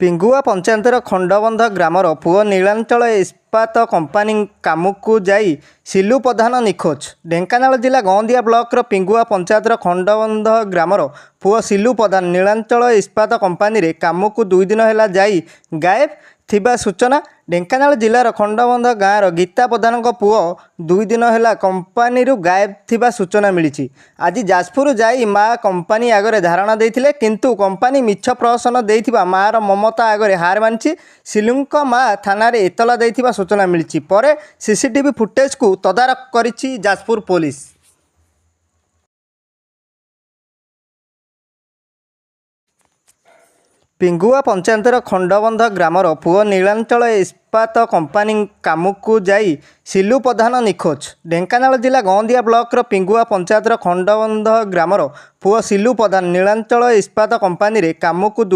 ପିଙ୍ଗୁଆ ପଞ୍ଚାୟତର ଖଣ୍ଡବନ୍ଧ ଗ୍ରାମର ପୁଅ ନୀଳାଞ୍ଚଳ ଇସ୍ପାତ କମ୍ପାନୀ କାମକୁ ଯାଇ ସିଲୁ ପ୍ରଧାନ ନିଖୋଜ। ଢେଙ୍କାନାଳ ଜିଲ୍ଲା ଗଁଦିଆ ବ୍ଲକର ପିଙ୍ଗୁଆ ପଞ୍ଚାୟତର ଖଣ୍ଡବନ୍ଧ ଗ୍ରାମର ପୁଅ ସିଲୁ ପ୍ରଧାନ ନୀଳାଞ୍ଚଳ ଇସ୍ପାତ କମ୍ପାନୀରେ କାମକୁ 2 ଦିନ ହେଲା ଯାଇ ଗାଏବ ଥିବା ସୂଚନା। ଢେଙ୍କାନାଳ ଜିଲ୍ଲାର ଖଣ୍ଡବନ୍ଧ ଗାଁର ଗୀତା ପ୍ରଧାନଙ୍କ ପୁଅ 2 ଦିନ ହେଲା କମ୍ପାନୀରୁ ଗାଏବ ଥିବା ସୂଚନା ମିଳିଛି। ଆଜି ଯାଜପୁର ଯାଇ ମା କମ୍ପାନୀ ଆଗରେ ଧାରଣା ଦେଇଥିଲେ। କିନ୍ତୁ କମ୍ପାନୀ ମିଛ ପ୍ରହସନ ଦେଇଥିବା ମାର ମମତା ଆଗରେ ହାର ମାନିଛି। ସିଲୁଙ୍କ ମା ଥାନାରେ ଏତଲା ଦେଇଥିବା ସୂଚନା ମିଳିଛି। ପରେ ସିସିଟିଭି ଫୁଟେଜକୁ ତଦାରଖ କରିଛି ଯାଜପୁର ପୋଲିସ। ପିଙ୍ଗୁଆ ପଞ୍ଚାୟତର ଖଣ୍ଡବନ୍ଧ ଗ୍ରାମର ପୁଅ ନୀଳାଞ୍ଚଳ ଇସ୍ପାତ କମ୍ପାନୀ କାମକୁ ଯାଇ ସିଲୁ ପ୍ରଧାନ ନିଖୋଜ। ଢେଙ୍କାନାଳ ଜିଲ୍ଲା ଗଁଦିଆ ବ୍ଲକର ପିଙ୍ଗୁଆ ପଞ୍ଚାୟତର ଖଣ୍ଡବନ୍ଧ ଗ୍ରାମର ପୁଅ ସିଲୁ ପ୍ରଧାନ ନୀଳାଞ୍ଚଳ ଇସ୍ପାତ କମ୍ପାନୀରେ କାମକୁ